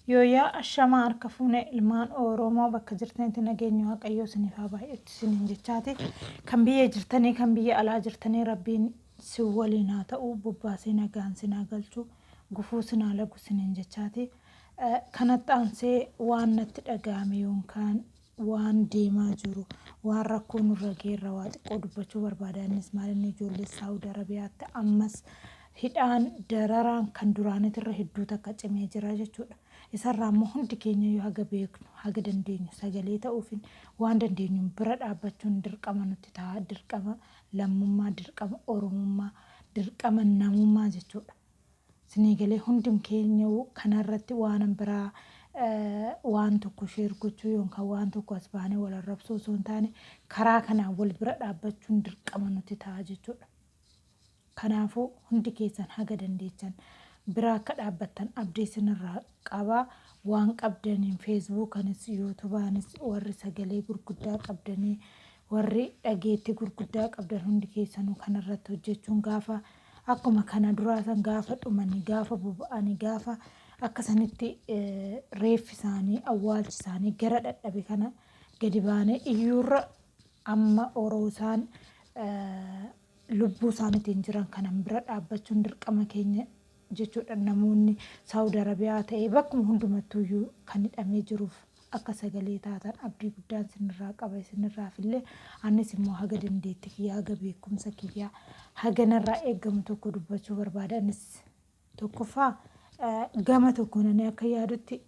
Yooyyaa ashamaa harka fuune ilmaan Oromoo bakka jirtanitti nageenya Waaqayyoo isiniif haa baay'atu isiniin jechaati. Kan biyya jirtanii kan biyya alaa jirtanii Rabbiin si waliin haa ta'u, bobbaasee nagaan sin haa galchu, gufuu sin haa lagu isiniin jechaati. Kanatti aansee waan natti dhaga'ame yookaan waan deemaa jiru, waan rakkoo nurra geerra waa xiqqoo dubbachuu barbaada. Innis maal inni ijoollee Saawud Arabiyaatti ammas hidhaan dararaan kan duraanitirra hedduu takka cimee jira jechuudha. Isarraa immoo hundi keenya yoo haga beeknu haga dandeenyu sagalee ta'uufin waan dandeenyuun bira dhaabbachuun dirqama nutti ta'a. Dirqama lammummaa, dirqama Oromummaa, dirqama namummaa jechuudha. Isinii galee hundim keenya kanarratti waan biraa waan tokko share gochuu yookaan waan tokko as baanee wal arrabsuu osoo hin taane karaa kanaan wal bira dhaabbachuun dirqama nutti ta'a jechuudha. Kanaafuu hundi keessan haga dandeechan bira akka dhaabbattan abdii isinirraa qaba. Waan qabdaniin Feesbuukanis Yuutubaanis warri sagalee gurguddaa qabdanii warri dhageettii gurguddaa qabdan hundi keessanuu kanarratti hojjechuun gaafa akkuma kana duraa san gaafa dhumanii gaafa boba'anii gaafa akka sanitti reeffi isaanii awwaalchi isaanii gara dhadhabe kana gadi baanee iyyuurra amma oroo isaan lubbuu isaaniitiin jiran kanan bira dhaabbachuun dirqama keenya jechuudha. Namoonni Saawud Arabiyaa ta'ee bakkuma hundumattuuyyuu kan hidhamee jiruuf akka sagalee taatan abdii guddaan isinirraa qaba. Isinirraaf illee anis immoo haga dandeettii kiyyaa, haga beekumsa kiyyaa, haga narraa eegamu tokko dubbachuu barbaada. Anis tokkoffaa gama tokkoon ani akka yaadutti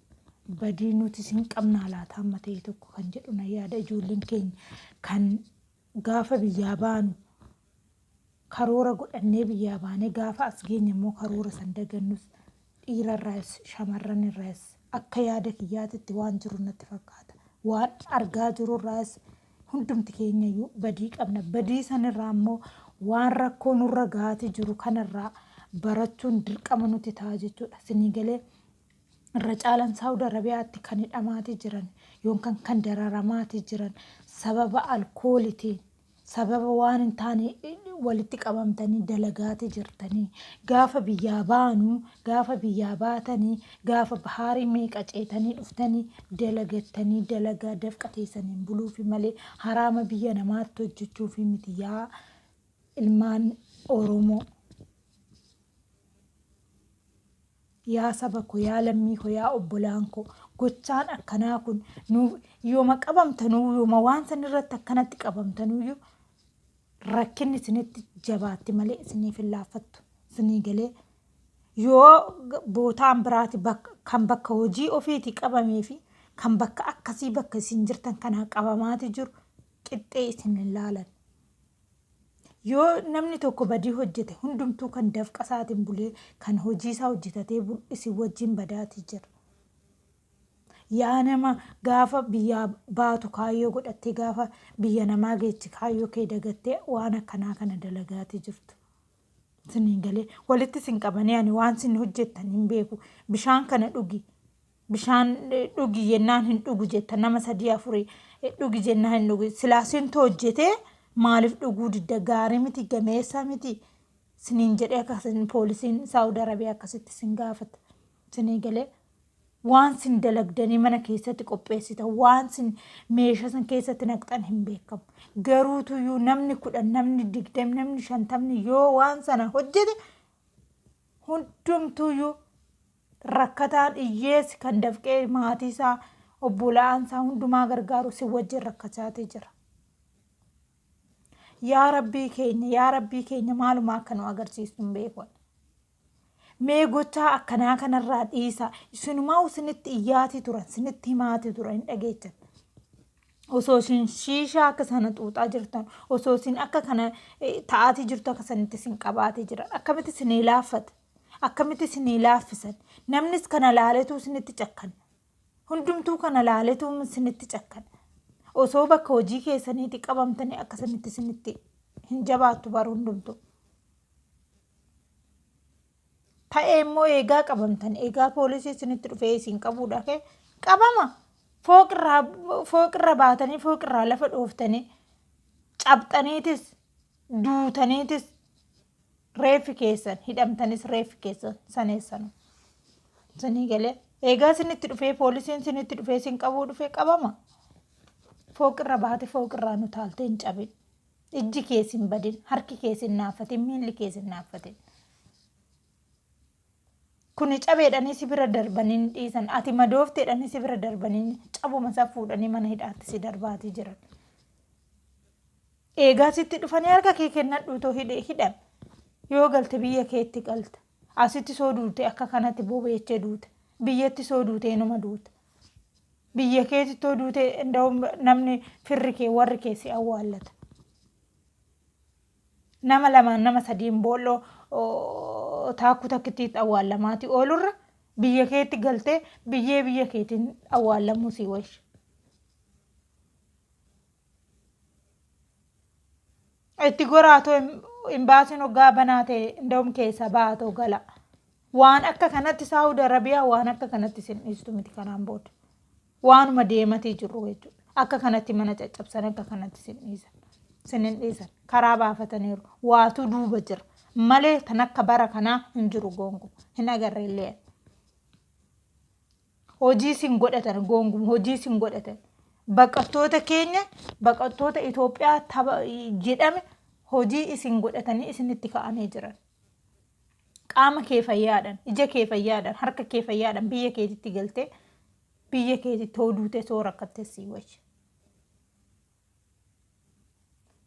badii nuti isin qabnaa laata amma ta'e tokko kan jedhu na yaada. Ijoolleen keenya kan gaafa biyyaa baanu karoora godhannee biyyaa baanee gaafa as geenye immoo karoora san dagannus dhiirarraas shamarranirraas akka yaada kiyyaatitti waan jiru natti fakkaata. Waan argaa jirurraas hundumti keenyayyuu badii qabna. Badii sanirraa immoo waan rakkoo nurra gahaati jiru kanarraa barachuun dirqama nuti ta'a jechuudha. Isinii galee irra caalaan Saawud Arabiyaatti kan hidhamaati jiran yookaan kan dararamaati jiran sababa alkoolitiin, sababa waan hin taane walitti qabamtanii dalagaati jirtanii gaafa biyyaa baanu, gaafa biyyaa baatanii, gaafa bahaarii meeqa ceetanii dhuftanii dalagattanii dalagaa dafqa teessaniin buluufi malee haraama biyya namaatti hojjechuufi miti yaa ilmaan Oromoo. Yaa saba ko, yaa lammii ko, yaa obbolaan ko, gochaan akkanaa kun nu yooma qabamtanuu, yooma waan san irratti akkanatti qabamtanuyyuu rakkinni isinitti jabaatti malee isiniif hin laaffattu. Isinii galee yoo bootaan biraati kan bakka hojii ofiiti qabamee fi kan bakka akkasii bakka isin jirtan kanaa qabamaati jiru qixxee isin hin laalan. Yoo namni tokko badii hojjete hundumtuu kan dafqa isaatiin bulee kan hojii isaa hojjetatee bulu isin wajjin badaatii jira. Yaa nama gaafa biyyaa baatu kaayyoo godhattee gaafa biyya namaa geechi kaayyoo kee dagattee waan akkanaa kana dalagaatii jirtu. Isiniin galee walitti isin qabanii ani waan isin hojjettan hin beeku. Bishaan kana dhugi. Bishaan dhugi jennaan hin dhugu jetta, nama sadii afurii dhugi jennaan hin dhugu. Silaa sintu hojjetee maaliif dhuguu didda, gaarii miti, gameessa miti siniin jedhee akkasin poolisiin Saawud Arabiyaa akkasitti sin gaafata. Sinii galee waan sin dalagdanii mana keessatti qopheessitan, waan sin meeshaa san keessatti naqxan hin beekamu. Garuutuyyuu namni 10, namni 20, namni 50 yoo waan sana hojjete hundumtuyyuu rakkataan hiyyeessi kan dafqee maatii isaa obbola'aan isaa hundumaa gargaaru si wajjin rakkachaatii jira. Yaa Rabbii keenya, yaa Rabbii keenya, maalumaa akka nu agarsiistu hin beeku. Mee gochaa akkanaa kanarraa dhiisaa. Isinumaa isinitti iyyaatii turan, isinitti himaatii turan hin dhageechan. Osoo isin shiishaa akka sana xuuxaa jirtan, osoo isin akka kana ta'aatii jirtu akka sanitti isin qabaatii jiran. Akkamitti isinii laaffata? Akkamitti isinii laaffisan? Namnis kana laaletuu isinitti cakkan. Hundumtuu kana laaletuu isinitti cakkan. Osoo bakka hojii keessaniitti qabamtanii akka sanitti isinitti hin jabaattu bara hundumtuu. Ta'ee immoo eegaa qabamtan, eegaa poolisii isinitti dhufee isin qabuudha kee qabama. Fooqirraa fooqirra baatanii fooqirraa lafa dhooftanii cabxaniitis duutaniitis reeffi keessan, hidhamtanis reeffi keessan saneessanu. Isinii galee. Eegaa isinitti dhufee poolisiin isinitti dhufee isin qabuu dhufee qabama. Fooqirra baate fooqirraa nu taaltee hin cabin. Ijji kees hin badin, harki kees hin naaffatin, miilli kees hin naaffatin. Kuni cabeedhanii si bira darbanii hin dhiisan. Ati madoofteedhanii si bira darbanii cabuma isaa fuudhanii mana hidhaatti si darbaatii jiran. Eegaa sitti dhufanii harka kee kennadhu too hidhame. Yoo galte biyya keetti galta. Asitti soo duute akka kanatti bobeechee duute. Biyyatti soo duute inuma duute. Biyya keetti too duute namni firri kee warri kee si awwaallata. Nama lamaan nama sadiin boolloo taakkuu takkittiitti awwaalamaati oolurra biyya keetti galtee biyyee biyya keetiin awwaalamuu si wayya. Itti goraatoo imbaasiin hoggaa banaa ta'e inda'um keessa baatoo gala. Waan akka kanatti Saawud Arabiyaa waan akka kanatti isin dhiistu miti kanaan booda. Waanuma deematii jirru jechuudha. Akka kanatti mana caccabsan akka kanatti isin dhiisan. Isin hin dhiisan. Karaa baafataniiru. Waatu duuba jira. Malee tan akka bara kanaa hin jiru goonguma. Hin agarre illee. Hojii isin godhatan goonguma hojii isin godhatan. Baqattoota keenya baqattoota Itoophiyaa tapha jedhame hojii isin godhatanii isinitti ka'anii jiran. Qaama kee fayyaadhaan, ija kee fayyaadhaan, harka kee fayyaadhaan biyya keetitti galtee biyya keetitti hoo duutee soo rakkattee sii wayya.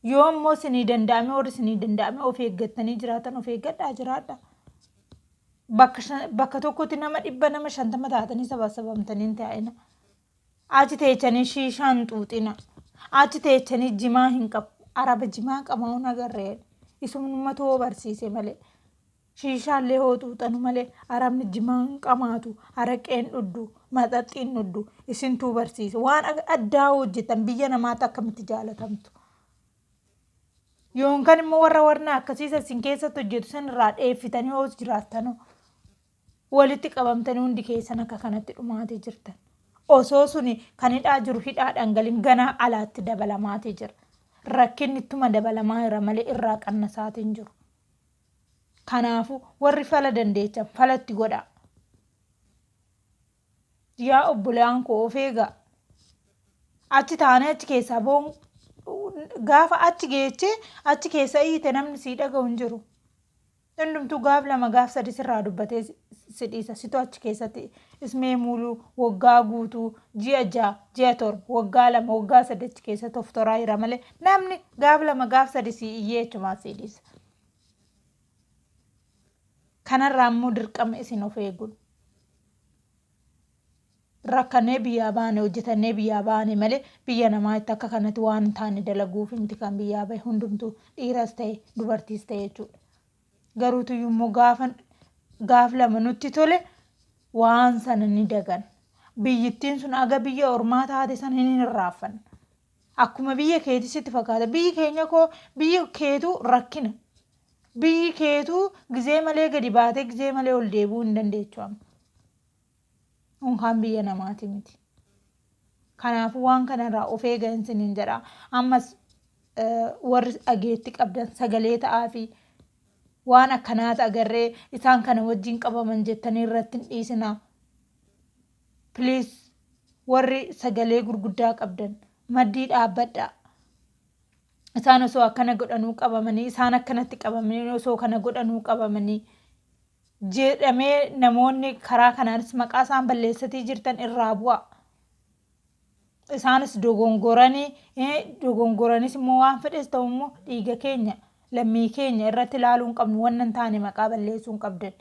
Yoo immoo isinii danda'ame warri isinii danda'ame of eeggattanii jiraatan of eeggadhaa jiraadhaa. Bakka tokkotti nama 100 nama 50 taatanii sabasabamtanii hin taa'ina. Achi teechanii shiishaa hin xuuxina. Achi teechanii jimaa hin qabu. Araba jimaa qamaa'uun agarree. Isumatu hoo barsiise malee. Shiishaallee hoo xuuxanu malee arabni jimaa hin qamaatu, araqeen dhuddu, maxaxiin dhuddu. Isintuu barsiise. Waan addaa hojjetan biyya namaatti akkamitti jaalatamtu. Yoonkan immoo warra warna akkasiisa isin keessatti hojjetu san irraa dheeffitanii hoo jiraattanoo. Walitti qabamtanii hundi keessan akka kanatti dhumaatii jirtan. Osoo suni kan hidhaa jiru hidhaadhaan galin ganaa alaatti dabalamaatii jira. Rakkinni ittuma dabalamaa jira malee irraa qannasaatii hin jiru. Kanaafuu warri fala dandeechan falatti godhaa. Yaa obboleeyyan koo of eegaa. Achi taanee achi keessaa ba'uun gaafa achi geechee achi keessa iyyite namni sii dhaga'u hin jiru. Hundumtuu gaaf lama gaaf sadi sirraa dubbatee si dhiisa. Situ achi keessatti ismee muuluu waggaa guutuu ji'a 6 ji'a 7 waggaa 2 waggaa 3 achi keessatti of toraa jira malee namni gaaf lama gaaf sadi sii iyyee achumaa sii dhiisa. Kanarraa immoo dirqama isin of eeguun. Rakkannee biyyaa baane hojjetannee biyyaa baane malee biyya namaa itti akka kanatti waan hin taane dalaguuf miti kan biyyaa bahe hundumtuu dhiiras ta'e dubartiis ta'e jechuudha. Garuu tuyyuu immoo gaafa gaaf lama nutti tole waan sana ni dagan. Biyyittiin sun aga biyya ormaa taate sana hin irraaffanna. Akkuma biyya keetii sitti fakkaata. Biyyi keenya koo biyyi keetuu rakkina. Biyyi keetuu gizee malee gadi baatee gizee malee ol deebi'uu hin dandeechu amma. Unkaan biyya namaati miti. Kanaafuu waan kanarraa of eegaa isiniin jedha. Ammas warri dhageetti qabdan sagalee ta'aa fi waan akkanaata agarree isaan kana wajjin qabaman jettanii irratti hin dhiisinaa. Please warri sagalee gurguddaa qabdan maddii dhaabbadhaa. Isaan osoo akkana godhanuu qabamanii isaan akkanatti qabamanii osoo kana godhanuu qabamanii jedhamee namoonni karaa kanaanis maqaa isaan balleessatii jirtan irraa bu'a. Isaanis dogongoranii dogongoranis immoo waan fedhes ta'u immoo dhiiga keenya lammii keenya irratti ilaaluu hin qabnu wannan hin taane maqaa balleessuu hin qabdan.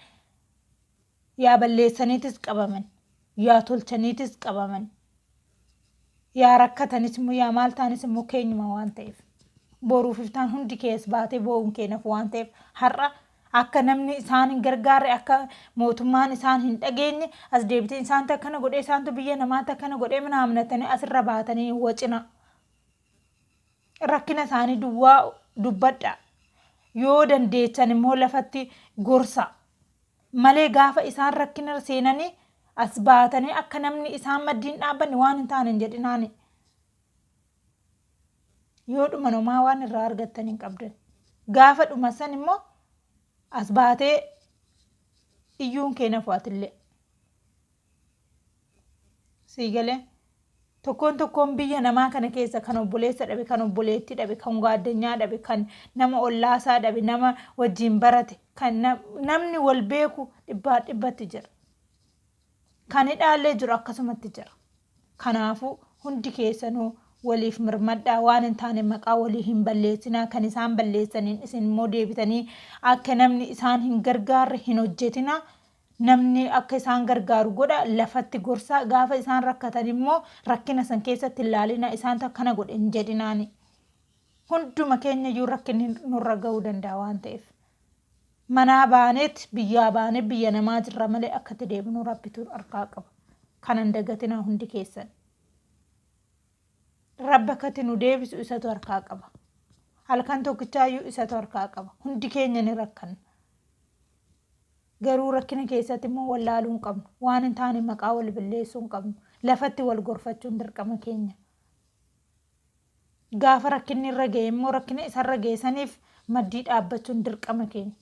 Yaa balleessaniitis qabaman, yaa tolchaniitis qabaman, yaa rakkatanis immoo yaa maal ta'anis immoo keenyuma waan ta'eef. Boruuf iftaan hundi kees baatee boo'uun keenyaaf waan ta'eef har'a akka namni isaan hin gargaarre akka mootummaan isaan hin dhageenye as deebitee isaantu akkana godhee isaantu biyya namaatti akkana godhee minaaminatanii asirra baatanii hin wacina. Rakkina isaanii duwwaa dubbadha. Yoo dandeechan immoo lafatti gorsa. Malee gaafa isaan rakkina seenanii as baatanii akka namni isaan maddiin dhaabbanne waan hin taane hin jedhinaani. Yoo dhuman homaa waan irraa argattan hin qabdan. Gaafa dhuma san immoo as baatee iyyuun kee nafu atillee. Sii galee tokkoon tokkoon biyya namaa kana keessa kan obboleessa dhabe, kan obboleettii dhabe, kan gaaddanyaa dhabe, kan nama ollaasaa dhabe, nama wajjin barate, kan namni wal beeku dhibbaa dhibbatti jira. Kan hidhaallee jiru akkasumatti jira. Kanaafuu hundi keessanuu waliif mirmadhaa, waan hin taane maqaa walii hin balleessinaa. Kan isaan balleessaniin isin immoo deebitanii akka namni isaan hin gargaarre hin hojjetinaa. Namni akka isaan gargaaru godha, lafatti gorsaa. Gaafa isaan rakkatan immoo rakkina san keessatti hin laalina, isaantu akkana godhe hin jedhinaani. Hunduma keenya iyyuu rakkinni nurra ga'uu danda'a waan ta'eef. Manaa baaneet biyyaa baanee biyya namaa jirra malee akka itti deebinu Rabbitu harkaa qaba. Kanan dagatinaa hundi keessan. Rabbi akka itti nu deebisu isatu harkaa qaba. Halkan tokkichaayyuu isatu harkaa qaba. Hundi keenya ni rakkanna. Garuu rakkina keessatti immoo wallaaluu hin qabnu. Waan hin taane maqaa wal balleessuu hin qabnu. Lafatti wal gorfachuun dirqama keenya. Gaafa rakkinni irra ga'e immoo rakkina isarra ga'e saniif maddii dhaabbachuun dirqama keenya.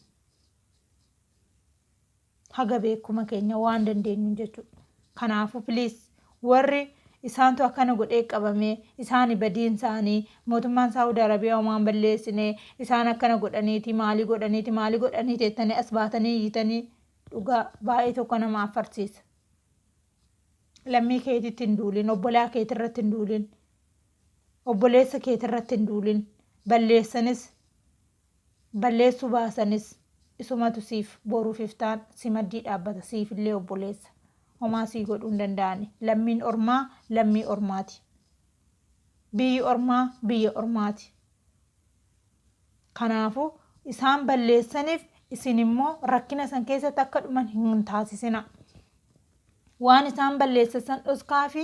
Haga beekuma keenya waan dandeenyu jechuudha. Kanaafuu please, warri isaantu akkana godhee qabamee, isaani badiin isaanii, mootummaan Saawud Arabiyaa homaan balleessine, isaan akkana godhaniiti, maalii godhaniiti, maalii godhaniiti jettanii as baatanii iyyitanii, dhugaa baay'ee tokko nama affarsiisa. Lammii keetitti hin duulin, obbolaa keetirratti hin duulin, obboleessa keetirratti hin duulin. Balleessanis balleessuu baasanis isumatu siif boruuf iftaan si maddii dhaabbata, siifillee obboleessa. Homaa sii godhuu hin danda'ani. Lammiin ormaa lammii ormaati. Biyyi ormaa biyya ormaati. Kanaafuu isaan balleessaniif isin immoo rakkina san keessatti akka dhuman hin taasisina. Waan isaan balleessan san dhoskaa fi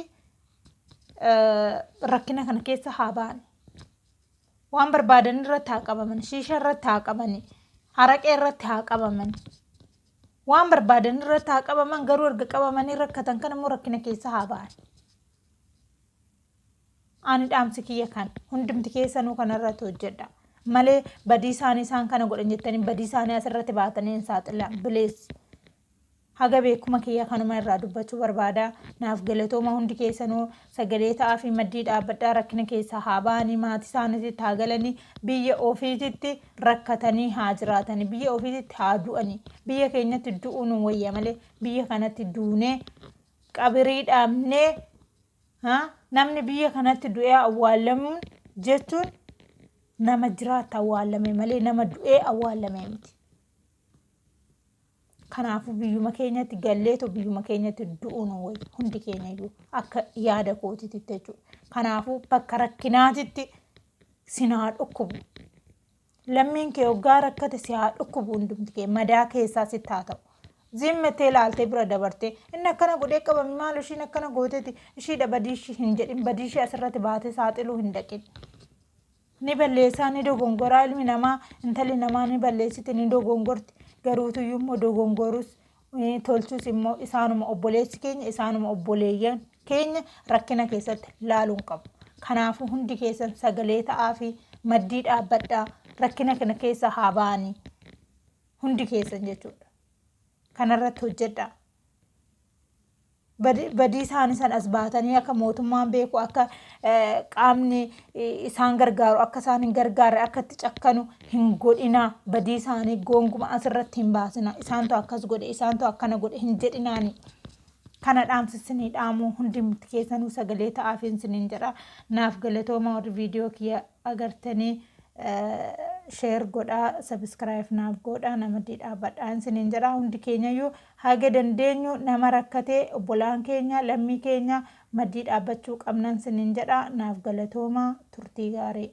rakkina kana keessa haa ba'an. Waan barbaadan irratti haa qabaman. Shiisha irratti haa qabani. Haraqee irratti haa qabaman. Waan barbaadan irratti haa qabaman, garuu erga qabamanii rakkatan kan immoo rakkina keessa haa ba'an. Ani dhaamsi kiyya kan hundumti keessanuu kanarratti hojjedha. Malee badii isaanii isaan kana godhan jettanii badii isaanii asirratti baatanii hin saaxilan. Please. Haga beekuma kiyya kanuma irraa dubbachuu barbaada. Naaf galatooma hundi keessanuu. Sagalee ta'aa fi maddii dhaabbadhaa, rakkina keessaa haa ba'anii, maatii isaaniitti haa galanii, biyya ofiititti rakkatanii haa jiraatanii, biyya ofiititti haa du'anii. Biyya keenyatti du'uu nu wayya malee biyya kanatti duunee qabirii dhaabnee, namni biyya kanatti du'ee awwaalamuun jechuun nama jiraatti awwaalame malee nama du'ee awwaalame miti. Kanaafuu biyyuma keenyatti galleetu biyyuma keenyatti du'uu nu wayya hundi keenya iyyuu akka yaada kootiitti jechuudha. Kanaafuu bakka rakkinaatitti sin haa dhukkubu. Lammiin kee hoggaa rakkate si haa dhukkubu, hundumti kee madaa keessaa sitti haa ta'u. Zimmetee ilaaltee bira dabartee inni akkana godhee qabame, maal ishiin akkana gooteeti, ishiidha badii ishii hin jedhin, badii ishee asirratti baatee saaxiluu hin dhaqin. Ni balleessaa, ni dogongoraa ilmi namaa, intalli namaa ni balleessiti, ni dogongorti. Garuutuyyuu immoo dogongorus tolchus immoo isaanuma obboleessi keenya, isaanuma obboleeyyan keenya rakkina keessatti laaluu hin qabu. Kanaafuu hundi keessan sagalee ta'aa fi maddii dhaabbadhaa, rakkina kana keessa haa ba'anii hundi keessan jechuudha. Kanarratti hojjedhaa. Badii isaanii san as baatanii akka mootummaan beeku, akka qaamni isaan gargaaru akka isaan hin gargaarre, akka itti cakkanu hin godhinaa. Badii isaanii goonguma asirratti hin baasina. Isaantu akkas godhe, isaantu akkana godhe hin jedhinaani. Kana dhaamsisinii dhaamuu hundumti keessanuu sagalee ta'aafiin isiniin jedha. Naaf galatooma. Warri viidiyoo kiyya agartanii share godhaa, subscribe naaf godhaa, nama dhaabbadhaa isiniin jedha. Hundi keenyayyuu haga dandeenyu nama rakkatee, obbolaan keenya, lammii keenya maddii dhaabbachuu qabnan isiniin jedha. Naaf galatooma, turtii gaarii.